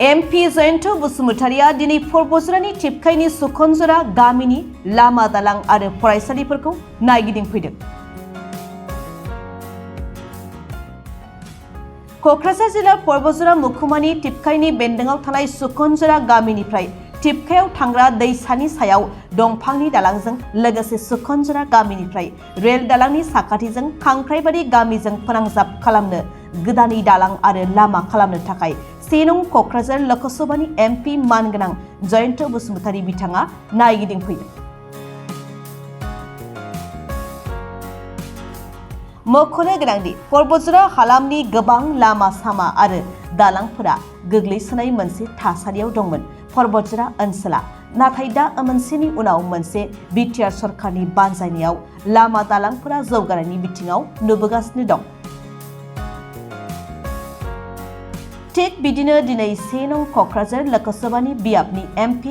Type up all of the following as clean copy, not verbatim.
MP Jayanta बसुमतारिया दिनै बदझरनि टिपकाइनि सुखनजरा गामिनि लामा दालां आरो फरायसालिफोरखौ नायगिदिंफैदों। क'क्राझार जिल्ला बदझर मुखुमानि टिपकाइनि बेन्दोंआव थानाय सुखनजरा गामिनिफ्राय टिपकाइयाव थांग्रा दैसानि सायाव दंफांनि दालांजों लोगोसे सुखनजरा गामिनिफ्राय रेल दालांनि साखाथिजों खांख्राइबारि गामिजों फोनांजाब खालामनो गोदानै दालां आरो लामा खालामनो थाखाय 1 नं क'क्राझार लोकसभानि MP मानगोनां जयन्त बसुमतारि बिथाङा नायगिदिंफैदों। मख'नो गोनांदि बदझर हालामनि गोबां लामा सामा आरो दालांफोरा गोग्लैसोनाय मोनसे थासारियाव दंमोन बदझर ओनसोला, नाथाय दा मोनसेनि उनाव मोनसे बिटिआर सरकारनि बानजायनायाव लामा दालांफोरा जौगानायनि बिथिङाव नुबोगासिनो दं। थिग बिदिनो दिनै 1 नं क'क्राझार लोकसभानि बियाबनि MP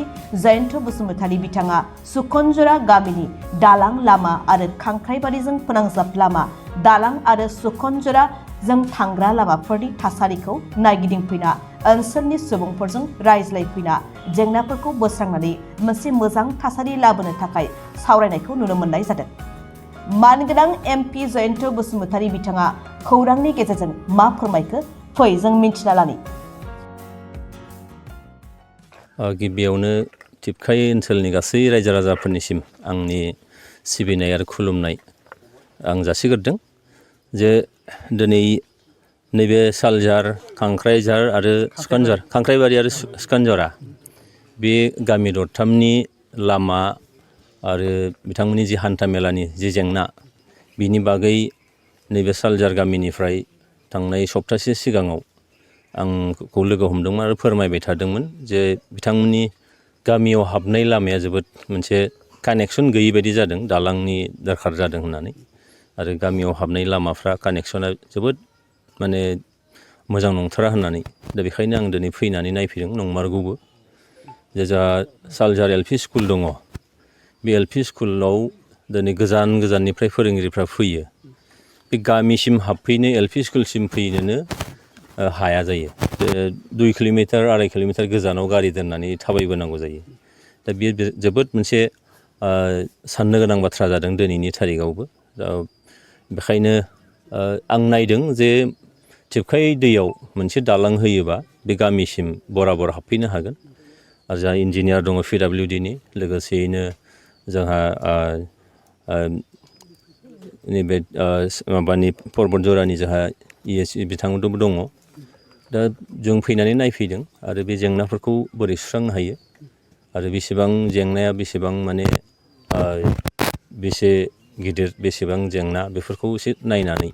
जयन्त बसुमतारि बिथाङा सुखनजरा गामिनि दालां लामा आरो खांख्राइबारिजों फोनांजाब लामा दालां आरो सुखनजराजों थांग्रा लामाफोरनि थासारिखौ नायगिदिंफैना ओनसोलनि सुबुंफोरजों रायज्लायफैना जेंनाफोरखौ बोस्रांनानै मोनसे मोजां थासारि लाबोनो थाखाय सावरायनायखौ नुनो मोननाय जादों। मानगोनां MP जयन्त बसुमतारि बिथाङा खौरांनि गेजेरजों मा फोरमायखो फै जों मिन्थिना लानि। गिबियावनो टिपकाइ ओनसोलनि गासै रायजो राजाफोरनिसिम आंनि सिबिनाय आरो खुलुमनाय आं जासिग्रोदों जे दिनै नैबे सालझार, खांख्राइझार आरो सुखनझर, खांख्राइबारि आरो सुखनजरा बे गामि दरथामनि लामा आरो बिथांमोननि जि हान्था मेलानि जि जेंना बिनि बागै नैबे सालझार गामिनिफ्राय थांनाय सप्तासे सिगाङाव आंखौ लोगो हमदोंमोन आरो फोरमायबाय थादोंमोन जे बिथांमोननि गामियाव हाबनाय लामाया जोबोद मोनसे कानेक्सन गैयि बायदि जादों, दालांनि दरखार जादों होननानै, आरो गामियाव हाबनाय लामाफ्रा कानेक्सना जोबोद माने मोजां नंथारा होननानै। दा बेखायनो आं दिनै फैनानै नायफैदों, नंमारगौबो जे जा सालझार LP स्कुल दङ, बे LP स्कुलाव दिनै गोजान गोजाननिफ्राय फोरोंगिरिफ्रा फैयो। बे गामिसिम हाबफैनो LP स्कुलसिम फैनोनो हाया जायो। 2 किल'मिटार 2.5 किल'मिटार गोजानाव गारि दोननानै थाबायबोनांगौ जायो। दा बेयो जोबोद मोनसे साननो गोनां बाथ्रा जादों दिनैनि थारिखआवबो। दा बेखायनो आं नायदों जे टिपकाइ दैयाव मोनसे दालां होयोबा बे गामिसिम बराबर हाबफैनो हागोन। आरो जोंहा इन्जिनियार दङ PWDनि, लोगोसेयैनो जोंहा नैबे माबानि बदझरानि जोंहा ESC बिथांमोनबो दङ। दा जों फैनानै नायफैदों आरो बे जेंनाफोरखौ बोरै सुस्रांनो हायो आरो बेसेबां जेंनाया बेसेबां माने बेसे गिदिर बेसेबां जेंना बेफोरखौ एसे नायनानै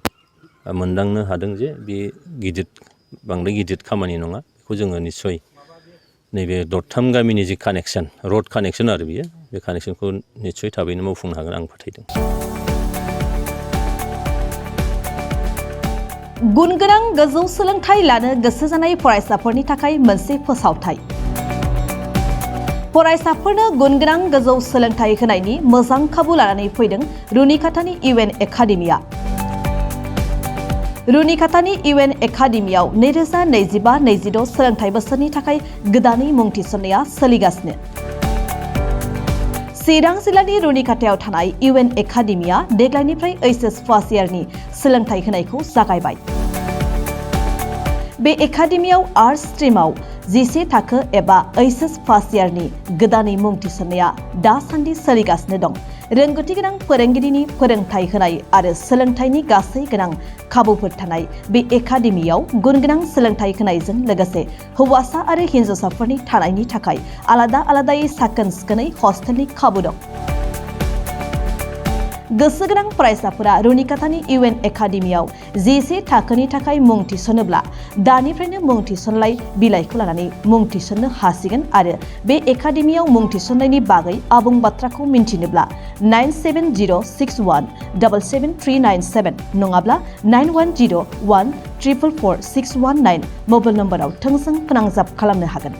मोनदांनो हादों जे बे बांद्राय गिदिर खामानि नङा। बेखौ जोङो निस्सय नैबे दरथाम गामिनि जि कानेक्सन, रड कानेक्सन आरो बियो, बे कानेक्सनखौ निस्सय थाबैनो मावफुंनो हागोन आं फोथायदों। गुन गोनां गोजौ सोलोंथाइ लानो गोसो जानाय फरायसाफोरनि थाखाय मोनसे फोसावथाय। फरायसाफोरनो गुन गोनां गोजौ सोलोंथाइ होनायनि मोजां खाबु लानानै फैदों रुनिकाटानि UN एकाडेमिया। रुनिकाटानि UN एकाडेमियाव 2025-26 सोलोंथाइ बोसोरनि थाखाय गोदानै मुं थिसननाया सोलिगासिनो। चिरां जिल्लानि रुनिकाटायाव थानाय UN एकाडेमिया देग्लायनिफ्राय HS फार्स्ट इयारनि सोलोंथाइ होनायखौ जागायबाय। बे एकाडेमियाव आर्ट्स स्ट्रिमाव 11 थाखो एबा HS फार्स्ट इयारनि गोदानै मुं थिसननाया दासान्दि सोलिगासिनो दं। रोंगौथि गोनां फोरोंगिरिनि फोरोंथाइ होनाय आरो सोलोंथाइनि गासै गोनां खाबुफोर थानाय बे एकाडेमियाव गुन गोनां सोलोंथाइ होनायजों लोगोसे हौवासा आरो हिन्जावसाफोरनि थानायनि थाखाय आलादा आलादायै साखोन सिखोनै हस्टेलनि खाबु दं। गोसो गोनां फरायसाफोरा रुनिकाटानि UN एकाडेमियाव 11 थाखोनि थाखाय मुं थिसनोब्ला दानिफ्रायनो मुं थिसनलाइ बिलाइखौ लानानै मुं थिसननो हासिगोन आरो बे एकाडेमियाव मुं थिसननायनि बागै आबुं बाथ्राखौ मिन्थिनोब्ला 9706177397 नङाब्ला 9101444619 मबाइल नम्बराव थोंजों फोनांजाब खालामनो हागोन।